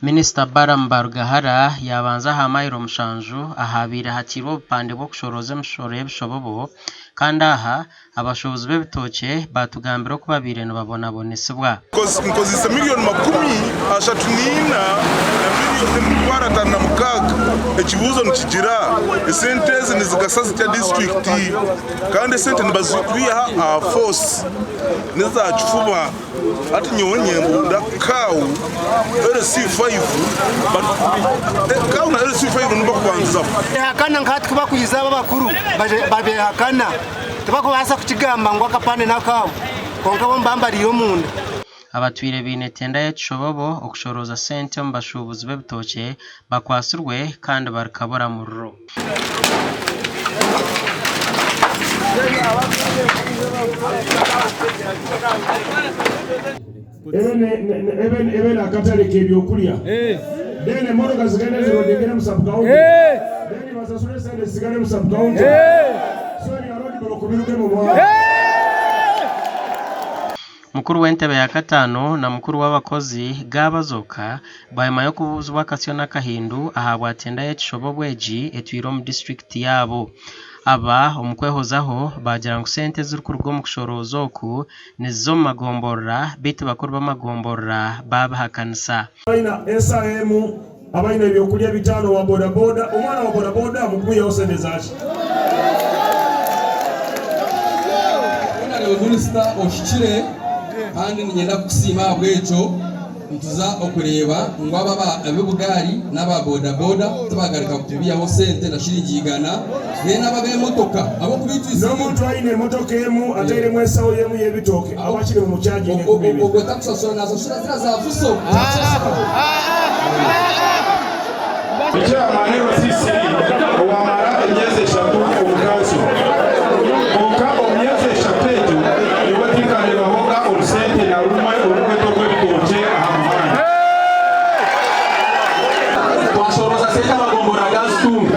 Minisita Balaam Barugahara yaabanza aha mayiro mushanju ahaabaire hatairwe obupande bw'okushorooza emishoro y'ebishobobo kandi aha abashuubuzi b'ebitookye baatugambira oku babaire nibabonabonesibwa. Nkozeise miriyoni 34 na miriyoni 56. Ekibuuzo nikigira, esente ezi nizigasa zitya disiturikiti? Kandi esente nibazikwiha aha foosi n'eza kifuba. Hati nyowe nyembunda cow LC5 cow na LC5 nibo bakubanzizaho. Behakana nka hati kubakwiza abo abakuru babehakana tibakubaasa kukigamba ngu akapande n'akaabo kwonka bo nibaba bariire omunda. Abatwire baine tenda y'ekishobobo okushorooza sente omu bashuubuzi b'ebitookye bakwatsirwe kandi bari kabura muriro. Ebe n'akatare k'ebyokurya then emotoka zigende zirodingire omu sub county then basasure esente zitsigare omu sub county so ebya road block biruge omu mwanya. Mukuru w'entebe ya kataano na mukuru w'abakozi gaabazooka bwanyima y'okubuuzibwa akasyo n'akahindu ahabwa tenda y'ekishobobo egi etwire omu disiturikiti yaabo. Aba omu kwehozaho baagira ngu sente ezirikuruga omu kushorooza oku niziza omu magomborora beitu bakuru b'amagomborora baabihakanisa. Abaine esaaha emu, abaine ebyokurya bitaano owa bodaboda, omwana wa bodaboda mukumwihaho sente zaki? Hoona niiwe minisita ohikire kandi niinyenda kukusiima ahabw'ekyo. Nituza okureeba ngu aba ab'obugaari n'aba bodaboda tibagaruka kutubihaho sente na shiringi igana, then aba ab'emotoka ahabw'okuba itwe itwe N'omuntu aine emotoka emu atairemu esaho y'emu y'ebitooke aba akiri mumukyajinga enkumi ibiri. Ogwo takusasura nasasura zira za fuso takusasura. Chairman LCC owamara emyezi eshatu omu kanso kwonka omu myezi eshatu egyo nibwo tinkareebahoga orusente na rumwe orukwetwa orw'ebitookye aha muhanda. Twashorooza sente amagomborora gaazitunga.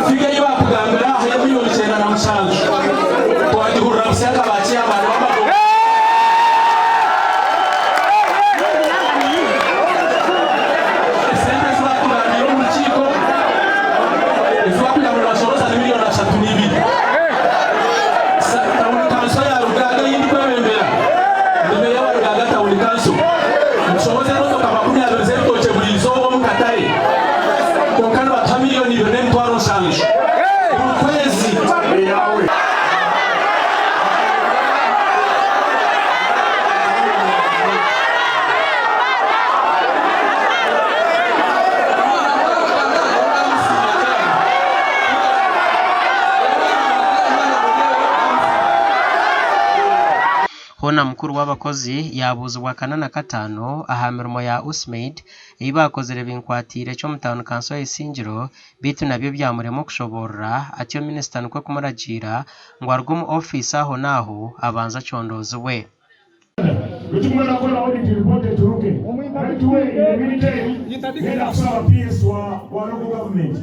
Figa ei baakugambira aha ya miriyoni 97 twagihurira busya nka ba chairman b'amagomborora. Esente ezi baatugambiire omu rukiiko ezi barikugira ngu nibashoroza ni miriyoni 32. Tawuni kanso ya Rugaaga ei ndikwebembera, ndi meeya wa Rugaaga Tawuni Kanso, nitushohoza emotoka 20 z'ebitookye buri izooba omu katare kwonka nibatuha miriyoni 2.7 buri kwezi. Hoona mukuru w'abakozi yaabuuzibwa kana na kataano aha mirimo ya USMAID ei baakozire binkwatiire ky'omu tauni kanso ya Isingiro beitu nabyo byamurema okushoboorora atyo minisita nikwo kumuragiira ngu aruge omu ofiisi aho n'aho abanze acondoozibwe. Bwetukumara kukora audit report eturuke right way in the meantime ngenda kusaba PS wa wa local government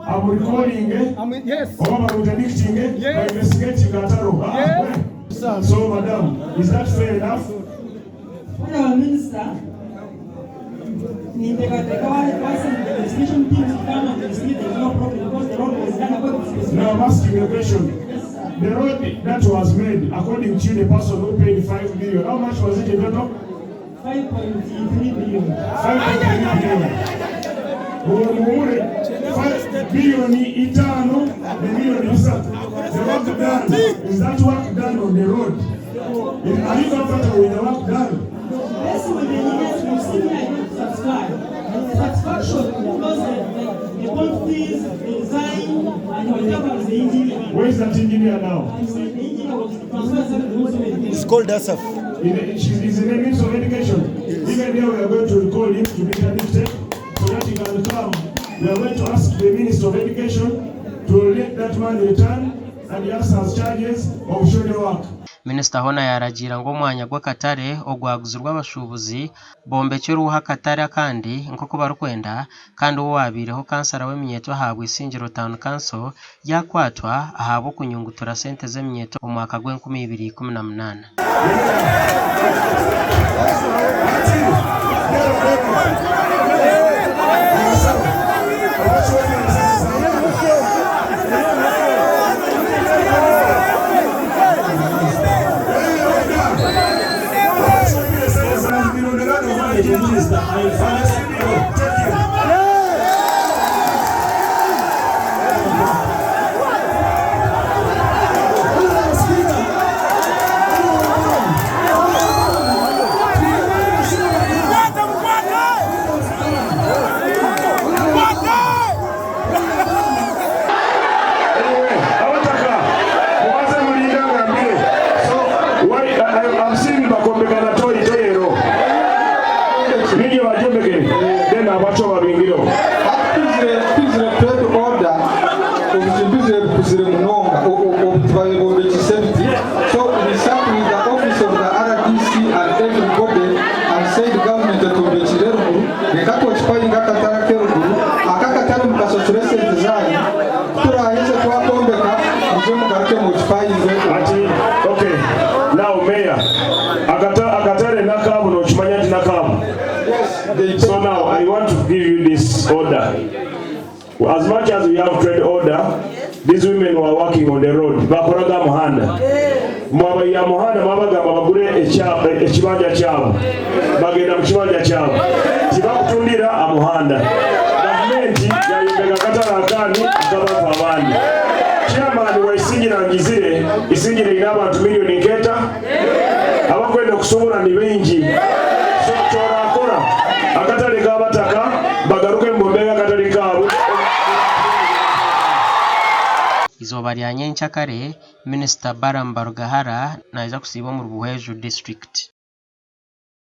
amu recalling oba bamu interdicting ba investigating ataro so madam is that fair enough? Honourable Minister, ninteekateeka wa send the investigation teams to come and investigate there is no problem because the road was done according to specifications. Now I'm asking a question. The road that was made, according to you, the person who paid 5 million, how much was it in total? 5.3 billion. 5.3 billion. Muhumure, 5 billion itaano ne million bisatu. The work done, is that work done on the road? Are you comfortable with the work done? Based on the engineers we've seen here, I don't satisfied. And the satisfaction because the quantities, the design, and whatever is the engineer. Where is that engineer now? And the engineer was transferred to the Ministry of Education. It's called ASAF. He's in the Ministry of Education. Even there we are going to recall him to be interdicted so that he can come. We are going to ask the Minister of Education to let that man return and he answers charges of shoddy work. Minisita hoona yaaragiira ngu omwanya gw'akatare ogwaguzirwe abashuubuzi bombekyerweho akatare akandi nk'oku barikwenda kandi ou owaabaireho kansara w'eminyeeto aha Bwisingiro Town Council yaakwatwa ahabw'okunyungutura sente z'eminyeeto omu mwaka gw'enkumi ibiri ikumi na munaana. Honorable Minister, I first. Anyway, abataka mubaze mulinda ngambire. So why I've seen bakombekana toyi toyero ninye bajombekere then abato babingireho. Twizire trade order, obuzimbizire bukuzire munonga, obutubayombekise biti. So we sat with the office of the RDC and everybody and said government etumbekire eruguru, reka twokipayinga akatare ak'eruguru, aka akatare mukasasura esente zanyu, turaheze twakombeka muje mugaruke mukipayinge. Ati okay, now mayor, akatare nakabu nokimanya nti nakabu. Yes, they So now I want to give you this order. As much as we have trade order, these women were working on the road. Bakoraga muhanda. Mwabayiya muhanda, mwabagamba bagure ekibanja kyabo. Bagenda mu kibanja kyabo. Tibakutundira amuhanda. Gavumenti yayombeka akatale akandi akabantu abandi. Chairman wa Isingiro ngizire, Isingiro erina abantu miliyoni nketa. Abakwenda okusobola ni bingi. So kyorakora akatale k'abataka bagaruke mubombeke akatale kaabwe. Izooba rya nyencakare, Minisita Balaam Barugahara naija kusiiba omuri Buhweju district.